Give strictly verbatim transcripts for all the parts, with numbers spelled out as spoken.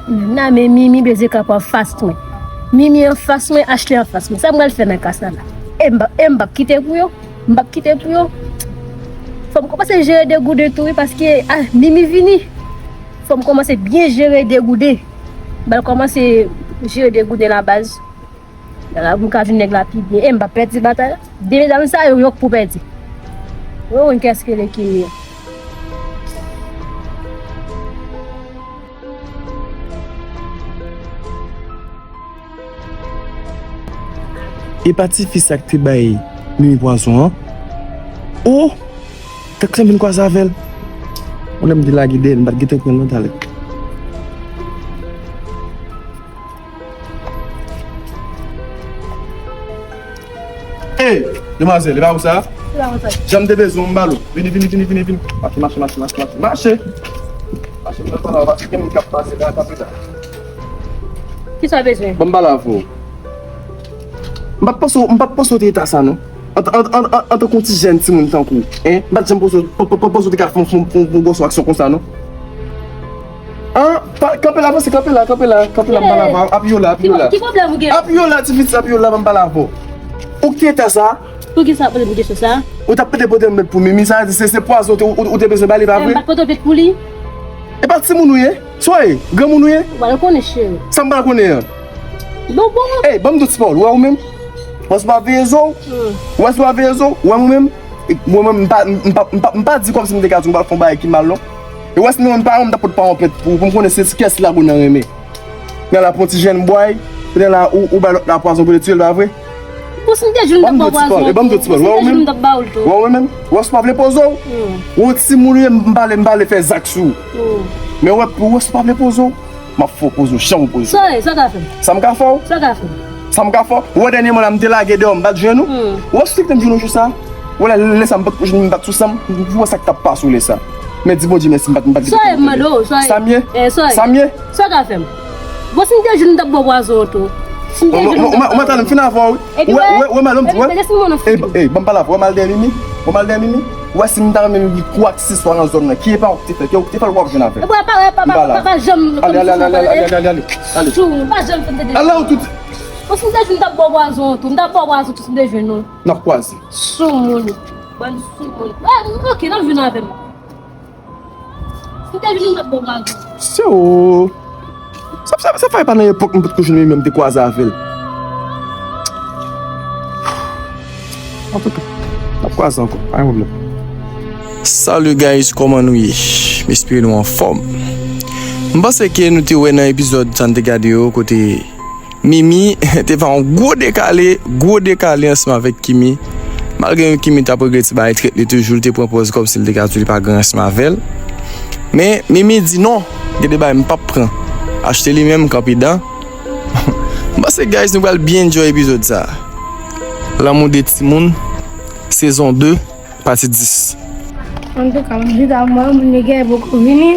Nana, men Mimi bezwen kanpe anfas mwen. Mimi anfas mwen, Ashley anfas mwen. Sa m pral fè nan ka sa la? E m p ap, e m p ap kite pou yo. M p ap kite pou yo. Fò m kòmanse jere degouden tou, wi, paske, ah, Mimi vini. Fò m kòmanse byen jere degouden. M pral kòmanse jere degouden la, baz. Lè la, pou m ka jwenn nèg la pi byen. E m p ap pèdi batay la. De medam sa yo, yo k pou pèdi. Yo, yo, kèske le ki ye? E pa tifi sa k te bay Mimi pwazon an? O! Tank sa m vin kwaze avè l. Yon lè m te lage dèyè l, m pa t gentan pran l non talè. Ey, demwazèl, e pa ou sa? Se pa mwen sa. Jan m te bezwen w, m ba l ou. Vini, vini, vini, vini, vini. Mache, mache, mache, mache, mache, mache. Mache, m nan pale avè w, paske gen moun k ap pase la, kanpe la. Kisa w bezwen? Ban m pale avè w. M pa t panse w, m pa t panse w te eta sa, non. An, an, an, an, antanke yon ti jèn timoun tankou w, en, m pa t janm panse w, pa, pa, pa panse w te ka fè yon, fè yon, fè yon, fè yon gòso aksyon konsa, non. An, pa, kanpe la, avanse, kanpe la, kanpe la, kanpe la, m pale avè w. Apiye w la, apiye w la. Ki, ki pwoblèm ou gen? Apiye w la, ti pitit, apiye w la, ban m pale avè w. Ou ki eta sa? Poukisa w poze m kesyon sa? Ou t ap pote pote m pou Mimi, sa vle di se, se pwazon ou te, ou, ou te bezwen ba li, pa vre? M pa t pote w pou li. E pa timoun ou ye? Sa w ye? Granmoun ou ye? Ou pa konnen, cheri. Sa m pa konnen an? Bon, bon. Ey, ban m di w ti pawòl, ou wè ou menm? Ou wè si w pa veye zo w? Hmm. Ou wè si w pa veye zo w? Ou wè mwen menm? E, mwen menm, m pa, m pa, m pa, m pa di kòmsi m te ka di w m pral fè yon bagay ki mal, non. E ou wè si mwen menm paran m, m t ap pot paran plent pou ou, pou m konnen se kiyès lago nan renmen. Nan la pran ti jèn bway, kounye a la ou, ou bay lòt la pwazon pou li tiye l, pa vre? Bon, si m te jwenn m t ap ba w pwazon tou. Bon, si m te jwenn m t ap ba w l tou. Wè ou menm? Wè si w pa vle poze w? Hmm. Ou yon timoun ou ye, m pale, m pale fè zak sou ou. Hmm. Men wè, pou wè si w pa vle poze w, m ap fè w poze w, jan w poze w. Sa, sa ka fè m? Sa m ka fè w? Sa ka fè m? Sa m ka fè w? Ou wè dènyèman la m te lage deyò, m pa t jwenn ou? Hmm. Ou wè si w te kite m jwenn ou jou sa? Ou wè lè, lè sa m pa t jwenn, m pa t sou san m, ou wè sa k t ap pase w lè sa. Men di Bondye mèsi, m pa t, m pa t kite w. Sa w ye m mande w, sa w ye? Sa m ye? Eh, sa w ye? Sa m ye? Sa w ka fè m? Bon, si m te jwenn m t ap ba w pwazon an tou. Si m te jwenn m t ap ba w. Ou mèt ale m fin avè w, wi. Ou wè, ou wè, ou wè mal, ou wè. Ey, ey, ban m pale avè w, ou wè mal dèyè Mimi? Ou wè mal dèyè Mimi? Ou wè si m ta renmen li kou akseswa nan zòn nan, ki epa ou te fè, ki ou te fè l w ap jwenn avè l. Epa, pa, pa, pa, pa, pa janm, ale, ale, ale, ale, ale, ale, ale. Sou, pa janm fè m tande. Ala ou tout. Bon, si m te jwenn m t ap ba w pwazon an tou, m t ap ba w pwazon tou si m te jwenn ou. N ap kwaze. Soumoun. Bann soumoun. Ah, ok, n ap jwenn avè m. Si te vini, m t ap ba w razo. Se ou. Sa, sa, sa fè pa nan epòk m potko jwenn li menm te kwaze avè l. Antouka, n ap kwaze ankò, pa gen pwoblèm. Salut guys, kòman nou ye? M espere nou anfòm. M panse ke nou te wè nan epizòd sa n te gade yo, kote Mimi te fè yon gwo dekale, gwo dekale ansanm avèk Kimi. Malgre Kimi t ap regle ti bagay trèt li toujou, li te pran pòz kòmsi li te ka di li pa gen ansanm avè l. Men Mimi di non, gen de bagay m p ap pran. Achte li menm kanpe dan. M panse guys nou pral byen enjoy epizòd sa. Lanmou de timoun, sezon de, pati dis. Antouka, m di ta mwen, moun yo gen poko vini.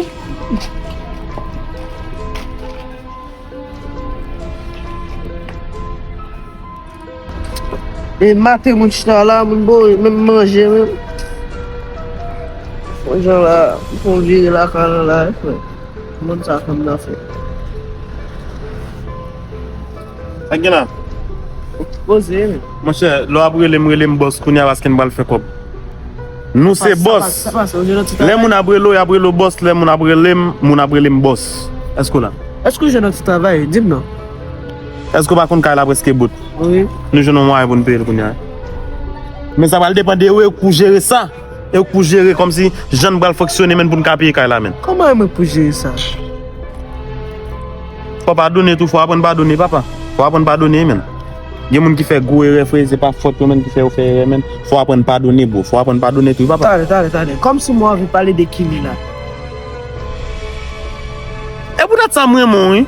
E maten moun chita la, moun boure, menm manje menm. Bon jan la, m fon vire lakay la, la, frè. Moun sa fè m nan fè. Sa k gen la? Poze, men. Monchè, lè w ap rele m, rele m bòs kounye a paske n pral fè kòb. Nou se bòs. Lè moun ap rele w, y ap rele w bòs. Lè moun ap rele m, moun ap rele m bòs. Èske w la? Èske w jwenn yon ti travay? Di m non. Èske w pa konn kay la prèske bout? Wi. Nou jwenn yon mwayen pou n peye l kounye a. Men sa pral depann de ou, e ou k pou jere sa. E ou k pou jere kòmsi jan n pral fonksyone, men pou n ka peye kay la, men. Kòman e mwen k pou jere sa? Fò padone tou, fò aprann padone, papa. Fò aprann padone, men. Gen moun ki fè gwo erè, frè, se pa fòt yo menm ki fè yo fè erè, men. Fò aprann padone, bro. Fò aprann padone tou, papa. Tande, tande, tande. Kòmsi mwen anvi pale de Kimi la. E poutèt sa m renmen w, wi.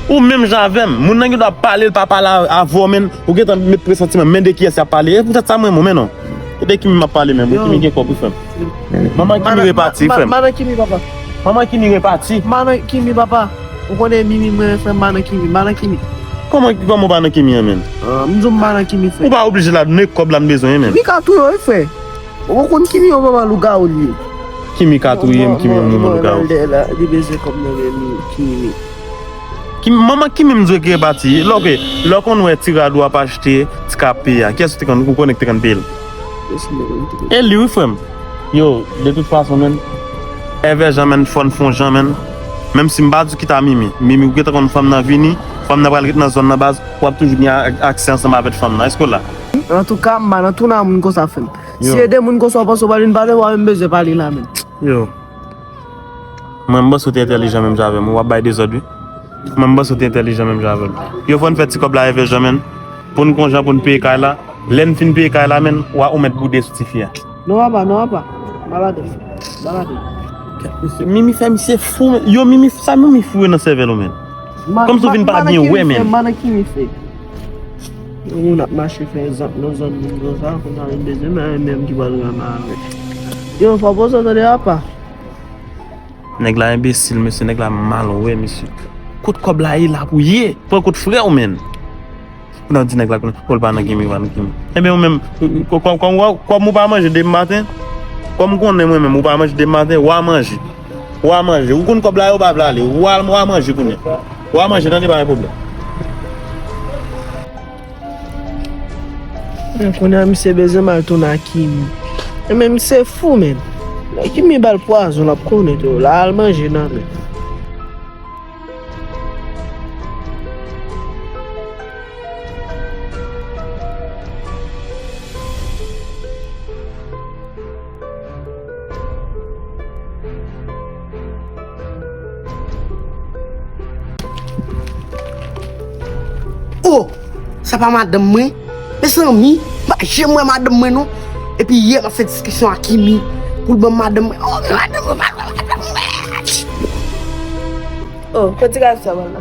Ou menm jan avè m. Moun nan gen dwa pale, l pa pale a-, avè w, men ou gentan met presantiman, men de kiyès y ap pale. E poutèt sa m renmen w, men non. E de Kimi m ap pale menm, wi, Kimi gen kòb, wi, frè m. Manman Kimi repati, wi, frè m. Manman Kimi, papa. Manman Kimi repati. Manman Kimi, papa. Ou konnen Mimi, mwen, frè m, manman Kimi, manman Kimi. Kòman, kòman w pa nan Kimi an, men? Ah, m di w m pa nan Kimi, frè. Ou pa oblije la, men kòb la n bezwen, men. Li ka touye w, wi, frè. Ou konn Kimi, yon manman lougawou li ye. Kimi ka touye m, Kimi yon moun lougawou. Li bezwen kòb nan men Kimi. Kimi, manman Kimi m dwe kre pati. Lè w, lè w konn wè ti rad w ap achte, ti kape a. Kiyès ou te konn, ou konnen ki te konn peye l? E li wi, frè m. Yo, de tout fason, menn, Èvè Jan, menn, fò n fè yon jan, menn. Menm si m pa di w kite a Mimi. Mimi, ou gentan konn fanm nan vini, fanm nan pral ret nan zòn nan baz, w ap toujou gen a-, aksè ansanm avèk fanm nan. Èske w la? Antouka, m pa nan tou nan moun konsa, frè m. Si e de moun konsa w panse w pral vin pale, w pa menm bezwen pale la, menn. Yo. Mwen, m panse w te entèlijan menm jan avè m. W ap bay dezòd, wi. Mwen, m panse w te entèlijan menm jan avè m. Yo, fò n fè ti kòb la, Èvè Jan, menn. Pou n gon jan pou n peye kay la. Lè n fin peye kay la, menn, w a ou mèt boude sou tifi a. Non, papa, non, papa. M pa ladan. M pa ladan. Mimi fè misye fou, menn. Yo, Mimi, sa Mimi foure nan sèvèl ou, menn? Kòmsi w vin pa byen wè, menn. M pa nan Kimi fè. Yon moun ap mache fè zak nan zòn moun konsa, konsa menm bezwen, men menm ki pral raman avè. Yo, fò poze w tande, papa. Nèg la enbesil, mesye, nèg la mal wè, mesye. Kot kòb la ye la pou ye? Pran kot frè w, menn. Pou nan di nèg la konnen, oh, l pa nan Kimi, l pa nan Kimi. Enben, ou menm, kò-, kò-, kò-, kò-, kòm ou pa manje depi maten, kòm ou konnen mwen menm, ou pa manje depi maten, w a manje. W a manje. Ou konn kòb la, yo pa vle ale. W a, w a manje kounye a. W a manje, tande, pa gen pwoblèm. Men kounye a, misye bezwen m al tounen ak Kimi. Men misye fou, menn. Lè Kimi ba l pwazon, l ap konnen tou. L a al manje nan men. Oh! Sa pa madanm mwen? Mezanmi, m pa janm wè madanm mwen non. Epi yè m ap fè diskisyon ak Kimi pou l ban m madanm mwen. Oh, men madanm mwen pa l wè madanm mwen. Oh, kote gaz sa pral la?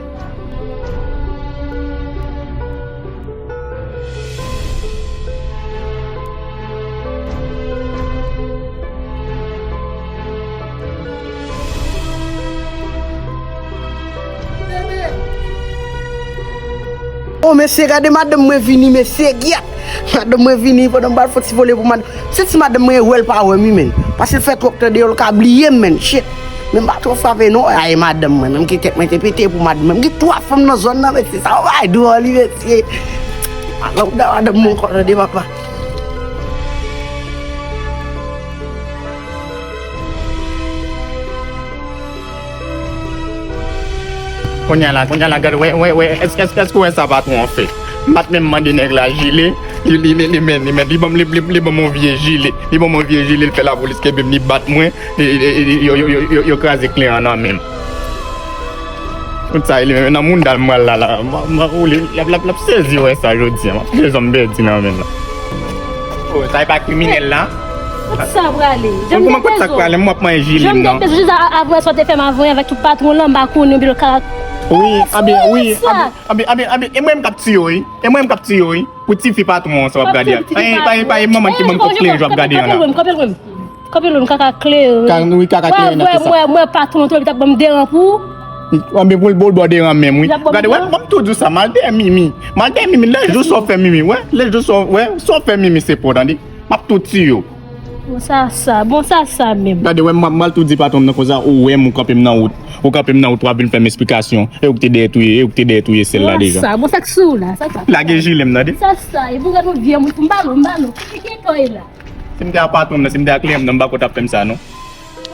Oh, mesye, gade madanm mwen vini, mesye, gyèt! Madanm mwen vini, pandan m pral fè ti vole pou madanm. Se si madanm mwen wè l pa wè m, wi, menn. Paske l fè twòp tan deyò, l ka bliye m, menn. Shit. Men m pa twò frape, non. Ay, madanm mwen, menm ki tèt mwen te pete pou madanm mwen. M gen twa fanm nan zòn nan, mesye. Sa yon bagay dwòl, wi, mesye. Alò, madanm mwen ankò, tande, papa. Kounye a la, kounye a la, gade, wè, wè, wè, èske, èske, èske w wè sa patwon an fè? M pa t menm mande nèg la jile, li, li, li, li, men, li, men, li ban m, li, li, li ban m yon vye jile, li ban m yon vye jile, li fè lapolis kenbe m, li bat mwen, li, li, li, yo, yo, yo, yo, yo kraze kle an nan men m. Tout sa, li menm nan mounda l m pral la, la, m, m, ou, li, l ap, l ap, l ap sezi wè sa jodi a, m ap bezwen m pèdi nan men l la. Oh, sa e pa kriminèl la? Kot sa prale? Janm gen bezwen. Kòman kot sa k prale? M w ap manje jile m nan. Janm gen bezwen, jis a, a, apre sa w te fè m avè avèk tout patwon lan, m pa konnen, oubyen l ka. Wi, anben, wi, anben, anben, anben, anben, e mwen m k ap tiye w, wi. E mwen m k ap tiye w, wi. Pou tifi patwon an sa w ap gade a. Pa e, pa e, pa e manman ki ban m kòb kleren jan w ap gade an la. Kanpe lwen, kanpe lwen. Kanpe lwen, kaka kleren. Ka, wi, kaka kleren nan ke sa. Mwen, mwen, patwon an twò, li t ap ban m deran pou. Anben pou l, pou l ba w deran menm, wi. Gade, wè, m ap tou di w sa, m al dèyè Mimi. M al dèyè Mimi, lè jou sa w fè Mimi, wè. Lè jou sa w, wè, sa w fè Mimi se pa w, tande. M ap tou tiye w. Bon, sa, sa, bon, sa, sa menm. Gade, wè, m, m al tou di patwon m nan konsa, ou wè m, ou kanpe m nan wout. Ou kanpe m nan wout, w ap vin fè m esplikasyon. E ou ki te dèyè touye, e ou ki te dèyè touye sèl la deja. Sa, bon, sa k sou la, sa, sa. Lage jile m, tande. Sa, sa, e pou gade yon vye moun, m ba l, m ba l. Ki, ki pòy la? Si m te a patwon m nan, si m te a kliyan m nan, m pa kwè w t ap fè m sa, non.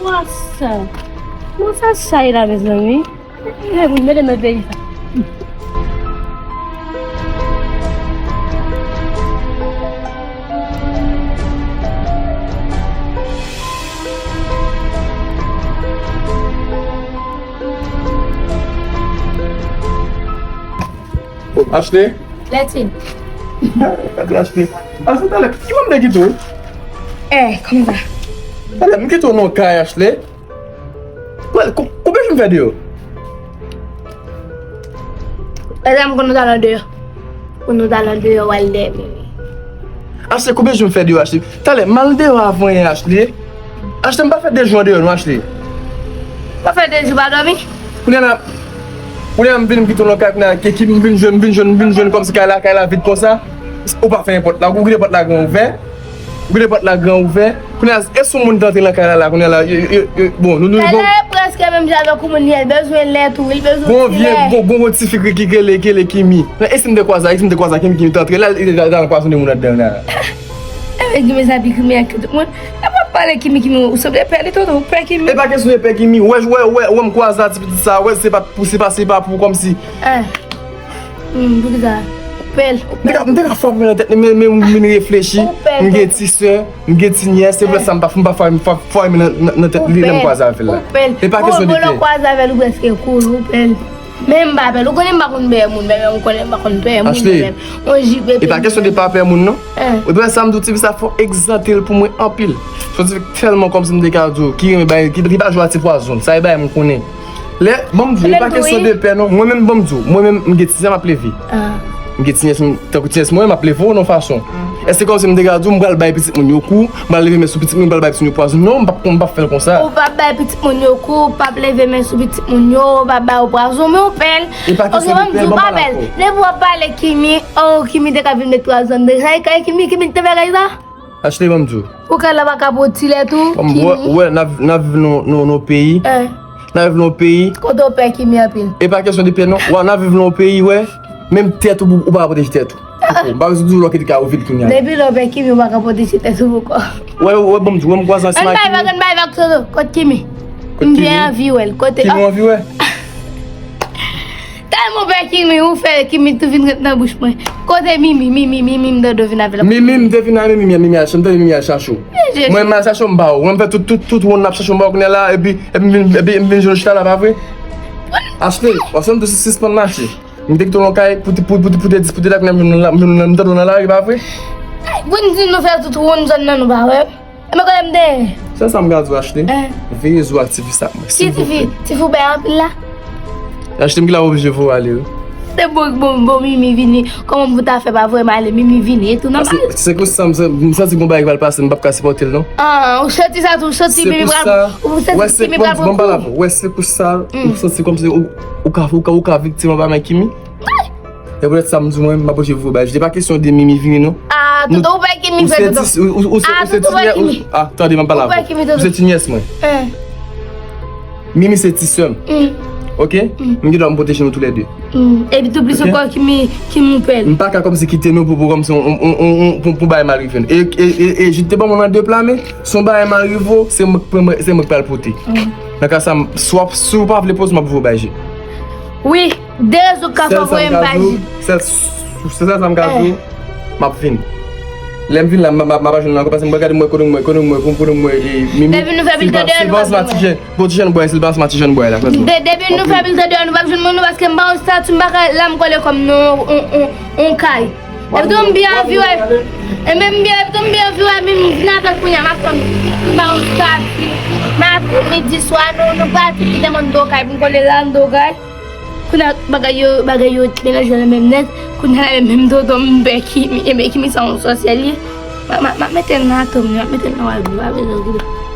Bon, sa. Bon, sa, sa ye la, mezanmi. E, moun mete nan peyi sa. Ashley? Lètin. Gade Ashley. Ashley, talè, ki moun te kite w? Eh, kòman sa? Talè, m kite w nan kay, Ashley. Wè, kou-, koube jou m fè deyò? Lè sa m konn nou t al andeyò. Pou nou t al andeyò, w al dèmi. Ashley, koube jou m fè deyò, Ashley? Talè, m al deyò avanyè, Ashley. Ashley, m pa fè de jou andeyò, non, Ashley. Ou pa fè de jou pa dòmi? Kounye a la, kounye a m vin, m kite w nan kay, kounye a, ki, ki, m vin jwenn, m vin jwenn, m vin jwenn kòmsi kay la, kay la vid konsa. Ou pa fè yon pòt la, ou kite pòt la gran ouvè. Ou kite pòt la gran ouvè. Kounye a, e sou moun ki antre nan kay la, la, kounye a la, yo, yo, yo, bon, nou, nou, bon. Kay la e prèske menm jan avèk ou moun li ye, l bezwen lè tou, wi, l bezwen yon ti lè. Gon vye, gon, gon, gon ti fi ki rele, rele Kimi. E si m te kwaze, e si m te kwaze Kimi, Kimi te antre la, li te, te, te anpwazonnen moun anndan la. Ebyen, Kimi sa pi kriminèl ke tout moun. E pa pale Kimi, Kimi, ou sanble pè li, tonton, ou pè Kimi. E pa kesyon de pè Kimi, wè, wè, wè, wè, m kwaze a ti pitit sa, wè, se pa pou, se pa, se pa pou kòmsi. Eh. Hmm, poukisa? Ou pè l, ou pè l. M te ka, m te ka fòme nan tèt li, men, men m vin reflechi. Ou pè l, m gen ti sè, m gen ti nyès, se pou sa m pa, m pa fòme, fò-, fòme nan, nan, nan tèt li lè m kwaze avè l la. Ou pè l. E pa kesyon de pè. Bon, bon, lè w kwaze avè l, ou prèske cool, ou pè l. Men m pa pè l. Ou konnen m pa konn pè moun, men ou konnen m pa konn pè moun, men on jip epi. E pa kesyon de pa pè moun, non. Eh. E pa sa m di w, ti fi sa fò egzante l pou mwen anpil. Se yon ti fi tèlman kòmsi m te ka di w, ki renmen bay, ki, ki pa jwe a ti pwazon. Sa e bagay m konnen. Lè, ban m di w, e pa kesyon de pè non. Mwen menm, ban m di w, mwen menm, m gen ti sè m ap leve. Ah. M gen ti nyès, m, tankou ti nyès mwen, m ap leve w nan fason. Ah. Èske kòmsi m te ka di w, m pral bay pitit moun yo kou, m pral leve men sou pitit moun, m pral bay pitit moun yo pwazon? Non, m p ap, m p ap fè l konsa. Ou p ap bay pitit moun yo kou, ou p ap leve men sou pitit moun yo, ou p ap ba yo pwazon, men ou pè l. E pa kesyon de pè, ban m pale avè w. Depi w ap pale Kimi, oh, Kimi te ka vin met pwazon nan kay, kay Kimi, Kimi te fè kay sa? Ashley, ban m di w. Ou ka la pa ka pran ti lè tou, Kimi. Ou wè, ou wè, n ap, n ap viv nan, nan, nan yon peyi. Eh. N ap viv nan yon peyi. Kote w pè Kimi anpil. E pa kesyon de pè non. Wè, n ap viv nan yon peyi, wè. Menm tèt ou, ou pa ka pwoteje tèt ou. Ou pa bezwen di w lò ki te ka ou vin kounye a. Depi lè w pè Kimi, ou pa ka pwoteje tèt ou poukò. Wè, wè, ban m di w, wè, m kwaze ansanm ak Kimi. Ann bay vag, ann bay vag, Toto. Kot Kimi? Kot Kimi? M byen anvi wè l. Kote? Kimi w anvi wè? Tèlman pè Kimi, ou fè Kimi tou vin ret nan bouch mwen. Kote Mimi, Mimi, Mimi, m tande w vin avè l. Mimi, m te vin avè Mimi, Mimi al, m tande Mimi al chache w. Mwen, m al chache w, m ba w. Mwen, m fè tout, tout, tout wonn n ap chache w, m ba w kounye a la, epi, epi, epi, epi m vin jwenn w chita la, pa vre? Ashley, w ap sanm tou sispann mache. M te kite w nan kay pou te, pou, pou, pou te di, pou te di ak nan, nan, nan, nan, nan, nan lari, pa vre? Pou n di nou fè tout wonn zòn nan, nou pa wè. E men kote m te ye? Sèl sa m ka di w, Ashley. Eh. Veye zo ak ti fi sa ak mwen, silvouplè. Ki ti fi? Ti fi w bay anpil la? Ashley, m ki la oblije voye ale, wi. Se bon, bon, bon, Mimi vini. Kòman m pou ta fè pa voye m ale? Mimi vini, e tou nòmal. Se, se konsa, m, m santi gon bagay ki pral pase, m p ap ka sipòte l, non. Ah, ou santi sa tou, ou santi Mimi pral, ou santi Mimi pral pran kou. Wè, se pou sa, m santi kòmsi ou, ou ka, ou ka, ou ka viktim anba men Kimi. E poutèt sa m di w, mwen, m ap oblije voye w bay. Se pa kesyon de Mimi vini, non. Ah, Toto, ou pè Kimi, frè Toto. Ou se ti, ou, ou, ou se, ah, ou se Toto, ti pè Kimi. Ah, tande, m ap pale avè w. Ou pè Kimi, Toto. Ou se ti nyès mwen. Eh. Mimi se ti sè m. Mm. Ok? Mm. M gen dwa m pwoteje nou toulède. Mm. Epi tou plis ankò, Kimi, Kimi ou pè l. M pa ka kòmsi kite nou pou, pou kòmsi on, on, on, on, pou, pou bagay mal rive nou. E, e, e, e, Jid te ban mwen nan de pla, men si on bagay mal rive w, se mwen k pran, se mwen k pral pote. Mm. Nan ka sa, m, si w ap, si w pa vle poze, m ap voye w bay Jid. Wi. De rezon k ap fè w voye m bay Jid. Sèl sa m ka di w, m ap vin. Lè m vin la, m, m, m ap jwenn nou ankò, paske m gade m wè kote m wè, kote m wè, kote m wè, e, Mimi. Depi nou fè pil tan deyò, nou pa jwenn mwen. Bon, ti jèn bway, se l pa ansanm ak ti jèn bway la, frè m. De-, depi nou fè pil tan deyò, nou p ap jwenn mwen non, paske m pa yon stati, m pa ka la m kole kò m nan yon, yon, yon, yon kay. Epi tou m byen anvi wè. E menm byen, epi tou m byen anvi wè, men m vin avè l kounye a, m ap tann. M pa yon stati. Maten, midi, swa, nou, nou pati kite mwen nan yon kay pou m kole la nan yon kay. Kounye a, bagay yo, bagay yo melanje nan menm nèt. Kounye a, menm Toto m pè Kimi, e men Kimi sa yon sòsyè li ye. M a, m a, m a mete l nan atom li, m a mete l nan wazou, pa bezwen okipe.